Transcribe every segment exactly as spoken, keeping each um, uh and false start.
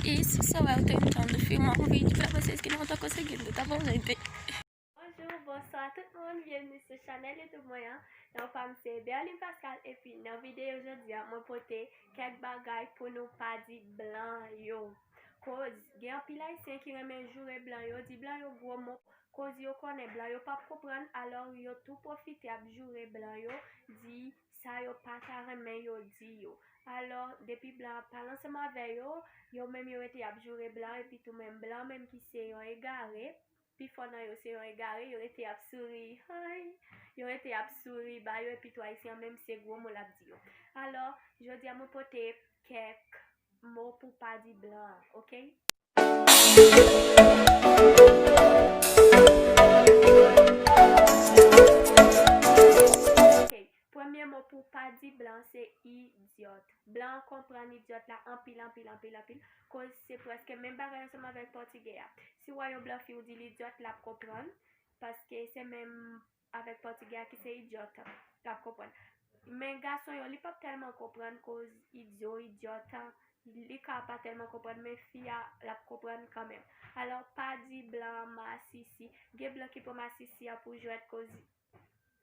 E si w sou wè ou te yon jan de film ou vin jwe avè se ki nan oto konsege l ta bon jete. Bonjou, bonswa tout moun, byenvni sou chanèl YouTube mwen an. Non pa m se Berline Pascal epi nan videyo jodi a mwen pote kèk bagay pou nou pa di blan yo. Koz gen anpil ayisyen ki renmen joure blan yo, di blan yo gwo mo, koz yo konnen blan yo p ap konprann, alò yo tou pwofite ap joure blan yo, di sa yo pa ta renmen yo di yo. Alò, depi blan ap pale ansanm avè yo, yo menm yo rete ap joure blan, epi tou menm blan menm ki se yon egare, pifò nan yo se yon egare, yo rete ap souri, hay, yo rete ap souri ba yo, epi tou ayisyen an menm se gwo mo l ap di yo. Alò, jodi a mwen pote kèk mo pou pa di blan, oke? Ok, premye mo pou pa di blan se idyòt. Blan an konprann idyòt la anpil, anpil, anpil, anpil. Koz se prèske menm bagay ansanm avèk pòtigè a. Si w wè yon blan fi w di l idyòt, l ap konprann. Paske se menm avèk pòtigè a ki se idyòt, l ap konprann. Men gason yo, li p ap tèlman konprann koz idyo, idyòt, li ka pa tèlman konprann, men fi a, l ap konprann kanmenm. Alò, pa di blan an masisi. Gen blan ki pran masisi an pou jwèt koz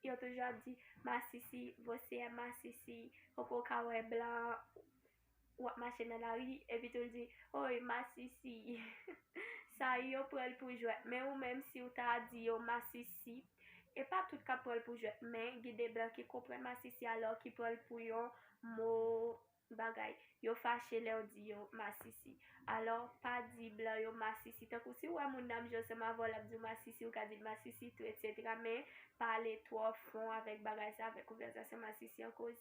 yo toujou ap di masisi, você é masisi. Ou ka wè blan an w ap mache nan lari, epi tou l di, oy, masisi. Sa yo pran l pou jwèt. Men ou menm, si w ta di yo masisi, e pa tout k ap pran l pou jwèt, men gen de blan ki konprann masisi, alò ki pran l pou yon mo bagay. Yo fache lè w di yo masisi. Alò, pa di blan yo masisi. Tankou si w wè moun nan ap jwe ansanm avè w, l ap di w masisi, ou ka di l masisi tou, etsetera. Men pale twò fon avèk bagay sa, avèk konvèsasyon masisi an, koz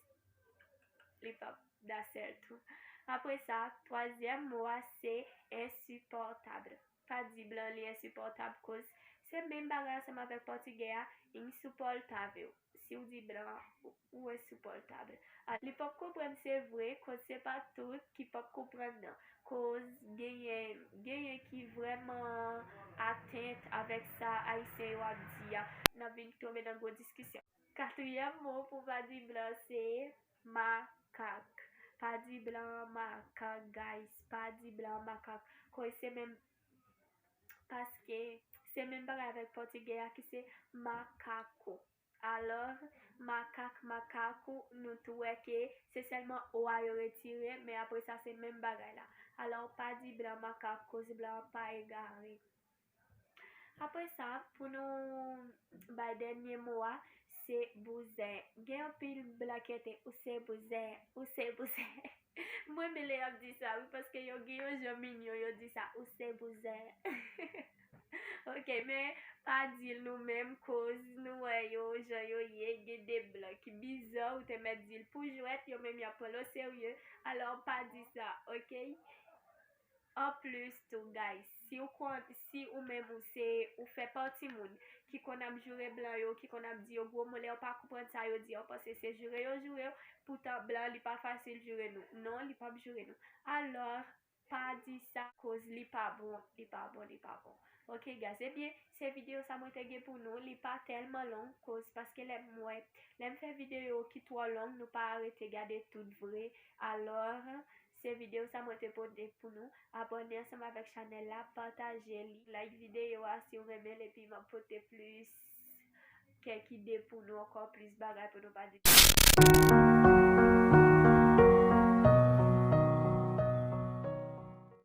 li p ap da sèl tou. Apre sa, twazyèm mo a se ensipòtab. Pa di blan li ensipòtab, koz se menm bagay ansanm avèk pòtigè a, insuportável. Si w di blan ou ensipòtab. A, li p ap konprann se vre, koz se pa tout ki p ap konprann nan. Koz genyen, genyen ki vrèman atent avèk sa ayisyen yo ap di a. N ap vin tonbe nan gwo diskisyon. Katriyèm mo pou pa di blan se makak. Pa di blan makak, guys. Pa di blan makak. Koz se menm, paske se menm bagay avèk pòtigè a ki se macaco. Alò, makak, macaco, nou tou wè ke se sèlman o a yo retire, men apre sa se menm bagay la. Alò, pa di blan makak, koz blan an pa egare. Apre sa, pou nou bay dènye mo a, se bouzen. Gen anpil blan ki rete, ou se bouzen, ou se bouzen. Mwen renmen lè y ap di sa, wi, paske yo gen yon jan minyon, yo di sa, ou se bouzen. Ok, men pa di l nou menm, koz nou wè yo, jan yo ye, gen de blan ki bizar, ou te mèt di l pou jwèt, yo menm y ap pran l oserye. Alò, pa di sa, ok? Anplis tou, guys, si w konn, si ou menm ou se, ou fè pati moun ki konn ap joure blan yo, ki konn ap di yo gwo mo, lè yo pa konprann sa yo di, yo panse se joure yo joure yo, poutan blan li pa fasil joure nou. Non, li p ap joure nou. Alò, pa di sa, koz li pa bon, li pa bon, li pa bon. Ok, guys, ebyen, se videyo sa mwen te gen pou nou, li pa tèlman long, koz paske lè m wè, lè m fè videyo ki twò long, nou pa rete gade tout vre. Alò, se videyo sa mwen te pote pou nou. Abòne ansanm avèk chanèl la, pataje li, like videyo a si w renmen l, epi m ap pote plis kèk ide pou nou, ankò plis bagay pou nou pa di.